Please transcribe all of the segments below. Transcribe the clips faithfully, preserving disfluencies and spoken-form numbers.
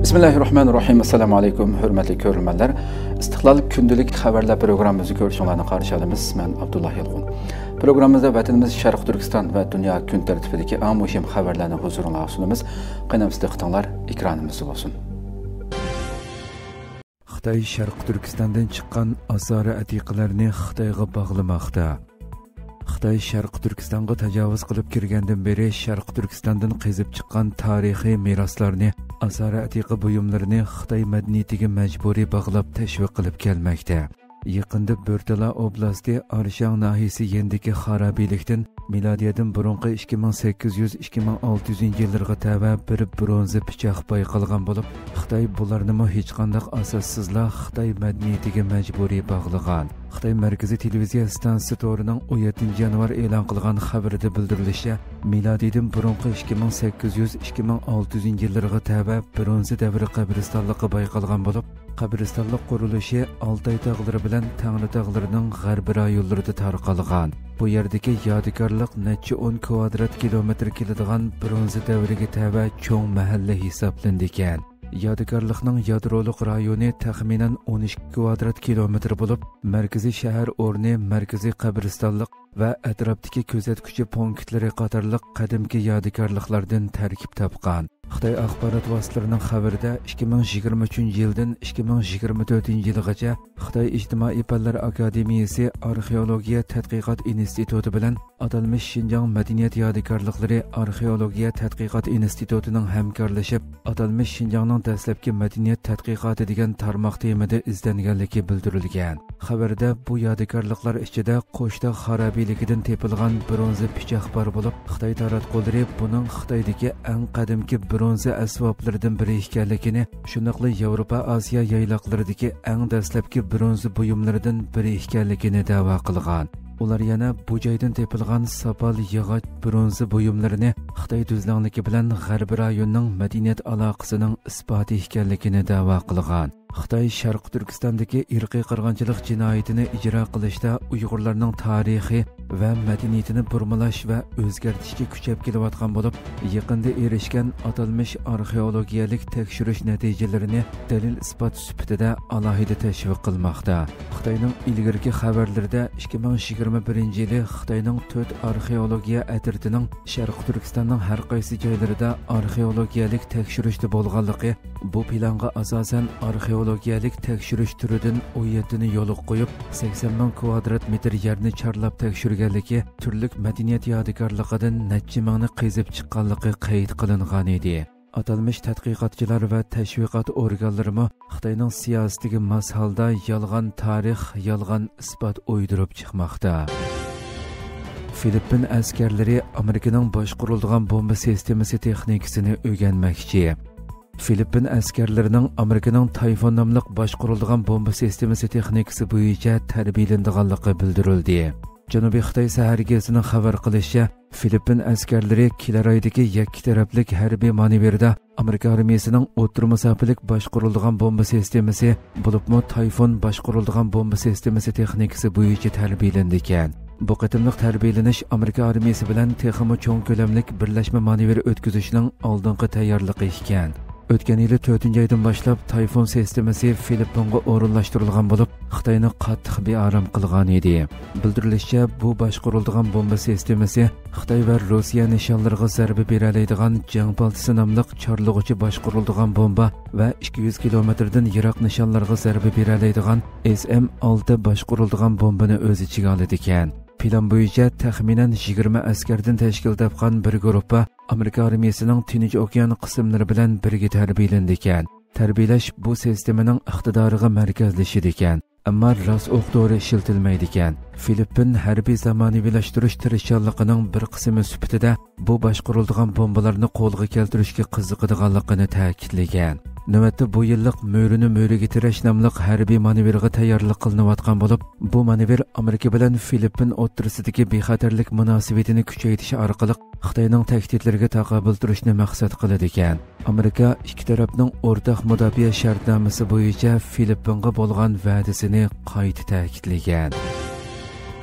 بىسمىللاھىررەھمانىررەھىم. ئەسسالامۇ ئەلەيكۇم، ھۆرمەتلىك كۆرۈرمەنلەر. ئىستىقلال كۈندىلىك خەۋەرلەر پروگراممىمىزنى كۆرۈشۈڭلارنى قارشى ئالىمىز. مەن ئابدۇللا يالقۇن. پروگراممىمىزدا ۋەتىنىمىز شەرقىي تۈركىستان ۋە دۇنيا كۈن تەرتىپىدىكى ئەڭ مۇھىم خەۋەرلەرنى ھۇزۇرۇڭلارغا سۇنىمىز. قېنى، دىققىتىڭلار ئېكرانىمىزدا بولسۇن. خىتاي شەرقىي تۈركىستاندىن چىققان ئاسارە ئەتىقىلەرنى خىتايغا باغلىماقتا. خىتاي شەرقىي تۈركىستانغا تاجاۋۇز قىلىپ كىرگەندىن بېرى، شەرقىي تۈركىستاندىن قېزىپ چىققان تارىخىي مىراسلارنى، ئاسارە ئەتىقە بۇيۇملىرىنى خىتاي مەدەنىيىتىگە مەجبۇرىي باغلاپ تەشۋىق قىلىپ كەلمەكتە. يېقىندا بۆرتالا ئوبلاستى ئارشاڭ ناھىيەسى يېنىدىكى خارابىلىكتىن مىلادىيەدىن بۇرۇنقى ئىككى مىڭ سەككىز يۈز، ئىككى مىڭ ئالتە يۈزىنچى يىللىرىغا تەۋە بىر برونزا پىچاق بايقالغان بولۇپ، خىتاي بۇلارنىمۇ ھېچقانداق ئاساسسىزلا خىتاي مەدەنىيىتىگە مەجبۇرىي باغلىغان. خىتاي مەركىزىي تېلېۋىزىيە ئىستانسىسى تورىنىڭ ئون يەتتىنچى يانۋار ئېلان قىلغان خەۋىرىدە بىلدۈرۈلۈشىچە، مىلادىيدىن بۇرۇنقى ئىككى مىڭ سەككىز يۈز، ئىككى مىڭ ئالتە يۈزىنچى يىللىرىغا تەۋە برونزا دەۋرى قەبرىستانلىقى بايقالغان بولۇپ، قەبرىستانلىق قۇرۇلۇشى ئالتاي تاغلىرى بىلەن تەڭرى تاغلىرىنىڭ غەربىي رايونلىرىدا تارقالغان. بۇ يەردىكى يادىكارلىق نەچچە ئون كۋادرات كىلومېتىر كېلىدىغان برونزا دەۋرىگە تەۋە چوڭ مەھەللە ھېسابلىنىدىكەن. يادىكارلىقنىڭ يادرولۇق رايونى تەخمىنەن ئون ئىككى كۋادرات كىلومېتىر بولۇپ، مەركىزىي شەھەر ئورنى، مەركىزىي قەبرىستانلىق ۋە ئەتراپتىكى كۆزەتكۈچى پونكىتلىرى قاتارلىق قەدىمكى يادىكارلىقلاردىن تەركىب تاپقان. خىتاي ئاخبارات ۋاسىتىلىرىنىڭ خەۋىرىدە، ئىككى مىڭ يىگىرمە ئۈچىنچى يىلدىن ئىككى مىڭ يىگىرمە تۆتىنچى يىلغىچە خىتاي ئىجتىمائىي پەنلەر ئاكادېمىيىسى ئارخېئولوگىيە تەتقىقات ئىنستىتۇتى بىلەن ئاتالمىش شىنجاڭ مەدەنىيەت يادىكارلىقلىرى ئارخېئولوگىيە تەتقىقات ئىنستىتۇتىنىڭ ھەمكارلىشىپ، ئاتالمىش شىنجاڭنىڭ دەسلەپكى مەدەنىيەت تەتقىقاتى دېگەن تارماق تېمىدا ئىزدەنگەنلىكى بىلدۈرۈلگەن. خەۋەردە بۇ يادىكارلىقلار ئىچىدە قوشتاغ خارابىلىكىدىن تېپىلغان برونزا پىچاق بار بولۇپ، خىتاي تاراتقۇلىرى بۇنىڭ خىتايدىكى ئەڭ قەدىمكى برونزا ئەسۋابلىرىدىن بىرى ئىكەنلىكىنى، شۇنداقلا ياۋروپا، ئاسىيا يايلاقلىرىدىكى ئەڭ دەسلەپكى برونزا بۇيۇملىرىدىن بىرى ئىكەنلىكىنى دەۋا قىلغان. ئۇلار يەنە بۇ جايدىن تېپىلغان ساپال ياغاچ برونزا بۇيۇملىرىنى خىتاي تۈزلەڭلىكى بىلەن غەربىي رايوننىڭ مەدەنىيەت ئالاقىسىنىڭ ئىسپاتى ئىكەنلىكىنى دەۋا قىلغان. خىتاي شەرقىي تۈركىستاندىكى ئىرقىي قىرغىنچىلىق جىنايىتىنى ئىجرا قىلىشتا ئۇيغۇرلارنىڭ تارىخى ۋە مەدەنىيىتىنى بۇرمىلاش ۋە ئۆزگەرتىشكە كۈچەپ كېلىۋاتقان بولۇپ، يېقىندا ئېرىشكەن ئاتالمىش ئارخېئولوگىيەلىك تەكشۈرۈش نەتىجىلىرىنى دەلىل-ئىسپات سۈپىتىدە ئالاھىدە تەشۋىق قىلماقتا. خىتاينىڭ ئىلگىرىكى خەۋەرلىرىدە ئىككى مىڭ يىگىرمە بىرىنچى يىلى خىتاينىڭ تۆت ئارخېئولوگىيە ئەترىتىنىڭ شەرقىي تۈركىستاننىڭ ھەر قايسى جايلىرىدا ئارخېئولوگىيەلىك تەكشۈرۈشتە بولغانلىقى، بۇ پىلانغا ئاساسەن ئارخېئولوگىيەلىك تەكشۈرۈش تۈرىدىن ئون يەتتىنى يولغا قويۇپ، سەكسەن مىڭ كۋادرات مېتىر يەرنى چارلاپ تەكشۈرگەنلىكى، تۈرلۈك مەدەنىيەت يادىكارلىقىدىن نەچچە مىڭنى قېزىپ چىققانلىقى قەيت قىلىنغان ئىدى. ئاتالمىش تەتقىقاتچىلار ۋە تەشۋىقات ئورگانلىرىمۇ خىتاينىڭ سىياسىتىگە ماس ھالدا يالغان تارىخ، يالغان ئىسپات ئويدۇرۇپ چىقماقتا. فىلىپپىن ئەسكەرلىرى ئامېرىكىنىڭ باشقۇرۇلىدىغان بومبا سىستېمىسى تېخنىكىسىنى ئۆگەنمەكچى. فىلىپپىن ئەسكەرلىرىنىڭ ئامېرىكىنىڭ تايفۇن ناملىق باشقۇرۇلىدىغان بومبا سىستېمىسى تېخنىكىسى بويىچە تەربىيەلىنىدىغانلىقى بىلدۈرۈلدى. جەنۇبىي خىتاي سەھەر گېزىتىنىڭ خەۋەر قىلىشىچە، فىلىپپىن ئەسكەرلىرى كېلەر ئايدىكى يەككە تەرەپلىك ھەربىي مانېۋىردا ئامېرىكا ئارمىيىسىنىڭ ئوتتۇرا مۇساپىلىك باشقۇرۇلىدىغان بومبا سىستېمىسى، بولۇپمۇ تايفۇن باشقۇرۇلىدىغان بومبا سىستېمىسى تېخنىكىسى بويىچە تەربىيەلىنىدىكەن. بۇ قېتىملىق تەربىيەلىنىش ئامېرىكا ئارمىيىسى بىلەن تېخىمۇ چوڭ كۆلەملىك بىرلەشمە مانېۋىر ئۆتكۈزۈشنىڭ ئالدىنقى تەييارلىقى ئىكەن. ئۆتكەن يىلى تۆتىنچى ئايدىن باشلاپ تايفۇن سىستېمىسى فىلىپپىنغا ئورۇنلاشتۇرۇلغان بولۇپ، خىتاينى قاتتىق بىئارام قىلغان ئىدى. بىلدۈرۈلۈشىچە، بۇ باشقۇرۇلىدىغان بومبا سىستېمىسى خىتاي ۋە روسىيە نىشانلىرىغا زەربە بېرەلەيدىغان جەڭ پالتىسى ناملىق چارلىغۇچى باشقۇرۇلىدىغان بومبا ۋە ئىككى يۈز كىلومېتىردىن يىراق نىشانلارغا زەربە بېرەلەيدىغان ئېس ئېم ئالتە باشقۇرۇلىدىغان بومبىنى ئۆز ئىچىگە ئالىدىكەن. پىلان بويىچە تەخمىنەن يىگىرمە ئەسكەردىن تەشكىل تاپقان بىر گۇرۇپپا ئامېرىكا ئارمىيىسىنىڭ تىنچ ئوكيان قىسىملىرى بىلەن بىرگە تەربىيەلىنىدىكەن. تەربىيەلەش بۇ سىستېمىنىڭ ئىقتىدارىغا مەركەزلىشىدىكەن. ئەمما راست ئوق دورا ئىشلىتىلمەيدىكەن. فىلىپپىن ھەربىي زامانىۋىلاشتۇرۇش تىرىشچانلىقىنىڭ بىر قىسمى سۈپىتىدە بۇ باشقۇرۇلىدىغان بومبىلارنى قولغا كەلتۈرۈشكە قىزىقىدىغانلىقىنى تەكىتلىگەن. نۆۋەتتە بۇ يىللىق مۆرىنى مۆرىگە تىرەش ناملىق ھەربىي مانېۋىرغا تەييارلىق قىلىنىۋاتقان بولۇپ، بۇ مانېۋىر ئامېرىكا بىلەن فىلىپپىن ئوتتۇرىسىدىكى بىخەتەرلىك مۇناسىۋىتىنى كۈچەيتىش ئارقىلىق خىتاينىڭ تەھدىتلىرىگە تاقابىل تۇرۇشنى مەقسەت قىلىدىكەن. ئامېرىكا ئىككى تەرەپنىڭ ئورتاق مۇداپىئە شەرتنامىسى بويىچە فىلىپپىنغا بولغان ۋەدىسىنى قايتا تەكىتلىگەن.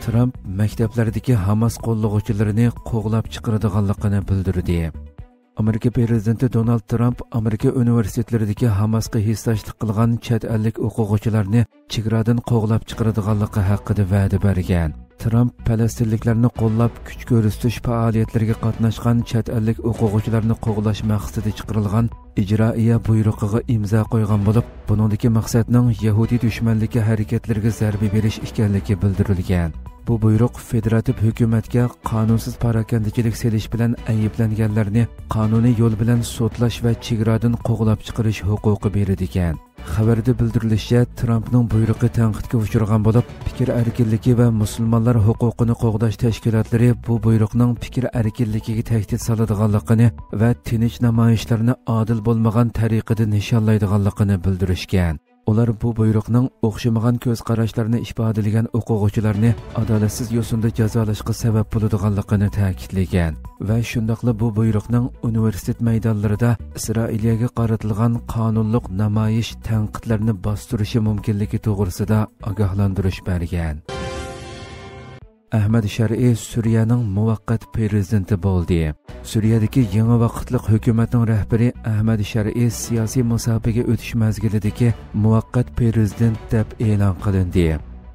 ترامپ مەكتەپلەردىكى ھاماس قوللىغۇچىلىرىنى قوغلاپ چىقىرىدىغانلىقىنى بىلدۈردى. ئامېرىكا پىرېزىدېنتى دونالد ترامپ ئامېرىكا ئۇنىۋېرسىتېتلىرىدىكى ھاماسقا ھېسداشلىق قىلغان چەت ئەللىك ئوقۇغۇچىلارنى چېگرادىن قوغلاپ چىقىرىدىغانلىقى ھەققىدە ۋەدە بەرگەن. ترامپ پەلەستىنلىكلەرنى قوللاپ كۈچ كۆرسىتىش پائالىيەتلىرىگە قاتناشقان چەت ئەللىك ئوقۇغۇچىلارنى قوغلاش مەقسىتىدە چىقىرىلغان ئىجرائىيە بۇيرۇقىغا ئىمزا قويغان بولۇپ، بۇنىڭدىكى مەقسەتنىڭ يەھۇدىي دۈشمەنلىكى ھەرىكەتلىرىگە زەربە بېرىش ئىكەنلىكى بىلدۈرۈلگەن. بۇ بۇيرۇق فېدېراتىپ ھۆكۈمەتكە قانۇنسىز پاراكەندىچىلىك سېلىش بىلەن ئەيىبلەنگەنلەرنى قانۇنىي يول بىلەن سوتلاش ۋە چېگرادىن قوغلاپ چىقىرىش ھوقۇقى بېرىدىكەن. خەۋەردە بىلدۈرۈلۈشىچە، ترامپنىڭ بۇيرۇقى تەنقىدكە ئۇچرىغان بولۇپ، پىكىر ئەركىنلىكى ۋە مۇسۇلمانلار ھوقۇقىنى قوغداش تەشكىلاتلىرى بۇ بۇيرۇقنىڭ پىكىر ئەركىنلىكىگە تەھدىت سالىدىغانلىقىنى ۋە تىنچ نامايىشلارنى ئادىل بولمىغان تەرىقىدە نىشانلايدىغانلىقىنى بىلدۈرۈشكەن. ئۇلار بۇ بۇيرۇقنىڭ ئوخشىمىغان كۆز قاراشلارنى ئىپادىلىگەن ئوقۇغۇچىلارنى ئادالەتسىز يوسۇندا جازالاشقا سەۋەب بولىدىغانلىقىنى تەكىتلىگەن ۋە شۇنداقلا بۇ بۇيرۇقنىڭ ئۇنىۋېرسىتېت مەيدانلىرىدا ئىسرائىلىيەگە قارىتىلغان قانۇنلۇق نامايىش، تەنقىدلەرنى باستۇرۇشى مۇمكىنلىكى توغرىسىدا ئاگاھلاندۇرۇش بەرگەن. ئەھمەد شەرئى سۈرىيەنىڭ مۇۋەققەت پىرېزىدېنتى بولدى. سۈرىيەدىكى يېڭى ۋاقىتلىق ھۆكۈمەتنىڭ رەھبىرى ئەھمەد شەرئى سىياسىي مۇساپىگە ئۆتۈش مەزگىلىدىكى مۇۋەققەت پىرېزىدېنت دەپ ئېلان قىلىندى.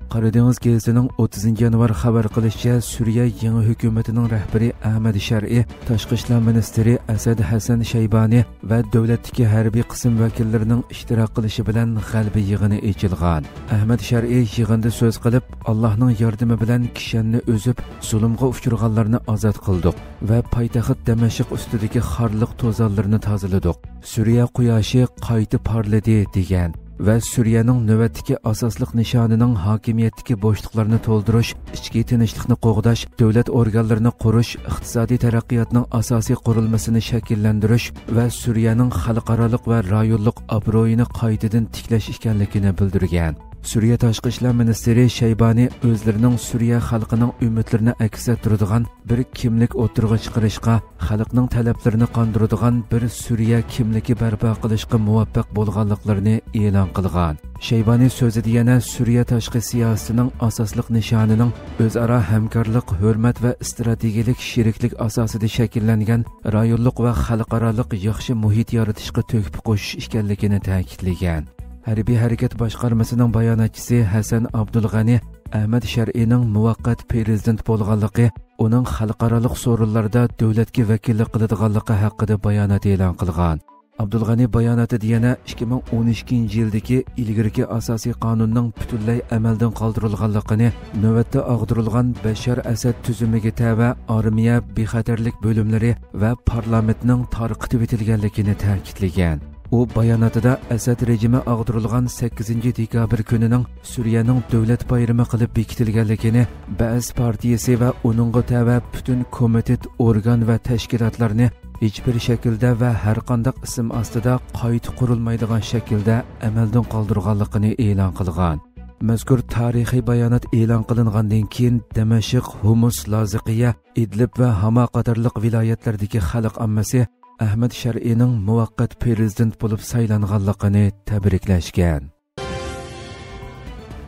قارا دېڭىز گېزىتىنىڭ ئوتتۇزىنچى يانۋار خەۋەر قىلىشىچە، سۈرىيە يېڭى ھۆكۈمىتىنىڭ رەھبىرى ئەھمەد شەرئى تاشقى ئىشلار مىنىستىرى ئەسەد ھەسەن شەيبانى ۋە دۆلەتتىكى ھەربىي قىسىم ۋەكىللىرىنىڭ ئىشتىراك قىلىشى بىلەن غەلىبە يىغىنى ئېچىلغان. ئەھمەد شەرئى يىغىندا سۆز قىلىپ، ئاللاھنىڭ ياردىمى بىلەن كىشەننى ئۈزۈپ، زۇلۇمغا ئۇچرىغانلارنى ئازاد قىلدۇق ۋە پايتەخت دەمەشق ئۈستىدىكى خارلىق توزانلىرىنى تازىلىدۇق. سۈرىيە قۇياشى قايتا پارلىدى، دېگەن ۋە سۈرىيەنىڭ نۆۋەتتىكى ئاساسلىق نىشانىنىڭ ھاكىمىيەتتىكى بوشلۇقلارنى تولدۇرۇش، ئىچكى تىنچلىقنى قوغداش، دۆلەت ئورگانلىرىنى قۇرۇش، ئىقتىسادىي تەرەققىياتنىڭ ئاساسىي قۇرۇلمىسىنى شەكىللەندۈرۈش ۋە سۈرىيەنىڭ خەلقئارالىق ۋە رايونلۇق ئابرۇيىنى قايتىدىن تىكلەش ئىكەنلىكىنى بىلدۈرگەن. سۈرىيە تاشقى ئىشلار مىنىستىرى شەيبانى ئۆزلىرىنىڭ سۈرىيە خەلقىنىڭ ئۈمىدلىرىنى ئەكس ئەتتۈرىدىغان بىر كىملىك ئوتتۇرىغا چىقىرىشقا، خەلقنىڭ تەلەپلىرىنى قاندۇرىدىغان بىر سۈرىيە كىملىكى بەرپا قىلىشقا مۇۋەپپەق بولغانلىقلىرىنى ئېلان قىلغان. شەيبانى سۆزىدە يەنە سۈرىيە تاشقى سىياسىتىنىڭ ئاساسلىق نىشانىنىڭ ئۆزئارا ھەمكارلىق، ھۆرمەت ۋە ئىستراتېگىيەلىك شېرىكلىك ئاساسىدا شەكىللەنگەن رايونلۇق ۋە خەلقئارالىق ياخشى مۇھىت يارىتىشقا تۆھپە قوشۇش ئىكەنلىكىنى تەكىتلىگەن. ھەربىي ھەرىكەت باشقارمىسىنىڭ باياناتچىسى ھەسەن ئابدۇلغەنى ئەھمەد شەرئىنىڭ مۇۋەققەت پىرېزىدېنت بولغانلىقى، ئۇنىڭ خەلقئارالىق سورۇنلاردا دۆلەتكە ۋەكىللىك قىلىدىغانلىقى ھەققىدە بايانات ئېلان قىلغان. ئابدۇلغەنى باياناتىدا يەنە ئىككى مىڭ ئون ئىككىنچى يىلدىكى ئىلگىرىكى ئاساسىي قانۇننىڭ پۈتۈنلەي ئەمەلدىن قالدۇرۇلغانلىقىنى، نۆۋەتتە ئاغدۇرۇلغان بەشار ئەسەد تۈزۈمىگە تەۋە ئارمىيە، بىخەتەرلىك بۆلۈملىرى ۋە پارلامېنتنىڭ تارقىتىۋېتىلگەنلىكىنى تەكىتلىگەن. ئۇ باياناتىدا ئەسەد رېجىمى ئاغدۇرۇلغان سەككىزىنچى دېكابىر كۈنىنىڭ سۈرىيەنىڭ دۆلەت بايرىمى قىلىپ بېكىتىلگەنلىكىنى، بەئەس پارتىيىسى ۋە ئۇنىڭغا تەۋە پۈتۈن كومىتېت، ئورگان ۋە تەشكىلاتلارنى ھېچبىر شەكىلدە ۋە ھەرقانداق ئىسىم ئاستىدا قايتا قۇرۇلمايدىغان شەكىلدە ئەمەلدىن قالدۇرغانلىقىنى ئېلان قىلغان. مەزكۇر تارىخىي بايانات ئېلان قىلىنغاندىن كېيىن، دىمەشق، ھومۇس، لازىقىيە، ئىدلىب ۋە ھاما قاتارلىق ۋىلايەتلەردىكى خەلق ئاممىسى ئەھمەد شەرئىنىڭ مۇۋەققەت پىرېزىدېنت بولۇپ سايلانغانلىقىنى تەبرىكلەشكەن.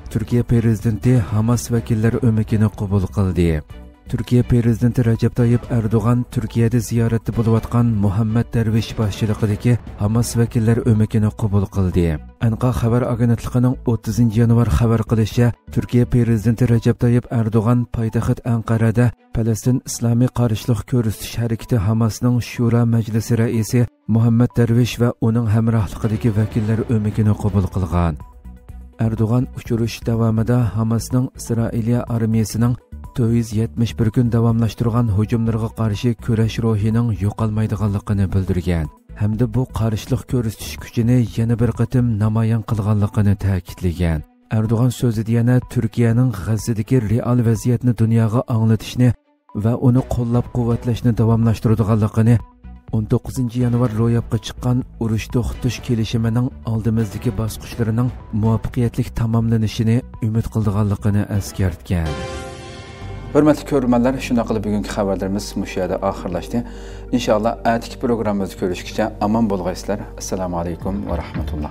تۈركىيە پىرېزىدېنتى ھاماس ۋەكىللەر ئۆمىكىنى قوبۇل قىلدى. تۈركىيە پىرېزىدېنتى رەجەپ تايىپ ئەردوغان تۈركىيەدە زىيارەتتە بولۇۋاتقان مۇھەممەد دەرۋىش باشچىلىقىدىكى ھاماس ۋەكىللەر ئۆمىكىنى قوبۇل قىلدى. ئەنقا خەۋەر ئاگېنتلىقىنىڭ ئوتتۇزىنچى يانۋار خەۋەر قىلىشىچە، تۈركىيە پىرېزىدېنتى رەجەپ تايىپ ئەردوغان پايتەخت ئەنقەرەدە پەلەستىن ئىسلامىي قارشىلىق كۆرسىتىش ھەرىكىتى ھاماسنىڭ شورا مەجلىسى رەئىسى مۇھەممەد دەرۋىش ۋە ئۇنىڭ ھەمراھلىقىدىكى ۋەكىللەر ئۆمىكىنى قوبۇل قىلغان. ئەردوغان ئۇچرىشىش داۋامىدا ھاماسنىڭ ئىسرائىلىيە ئارمىيىسىنىڭ تۆت يۈز يەتمىش بىر كۈن داۋاملاشتۇرغان ھۇجۇملىرىغا قارشى كۈرەش روھىنىڭ يوقالمايدىغانلىقىنى بىلدۈرگەن ھەمدە بۇ قارشىلىق كۆرسىتىش كۈچىنى يەنە بىر قېتىم نامايان قىلغانلىقىنى تەكىتلىگەن. ئەردوغان سۆزىدە يەنە تۈركىيەنىڭ غەززىدىكى رېئال ۋەزىيەتنى دۇنياغا ئاڭلىتىشنى ۋە ئۇنى قوللاپ-قۇۋۋەتلەشنى داۋاملاشتۇرىدىغانلىقىنى، ئون توققۇزىنچى يانۋار روياپقا چىققان ئۇرۇش توختىتىش كېلىشىمىنىڭ ئالدىمىزدىكى باسقۇچلىرىنىڭ مۇۋەپپەقىيەتلىك تاماملىنىشىنى ئۈمىد قىلىدىغانلىقىنى ئەسكەرتكەن. ھۆرمەتلىك كۆرۈرمەنلەر، شۇنداق قىلىپ بۈگۈنكى خەۋەرلىرىمىز مۇشۇ يەردە ئاخىرلاشتى. ئىنشائاللا، ئەتىكى پروگراممىمىزدا كۆرۈشكىچە ئامان بولغايسىلەر. ئەسسالامۇ ئەلەيكۇم ۋە رەھمەتۇللا.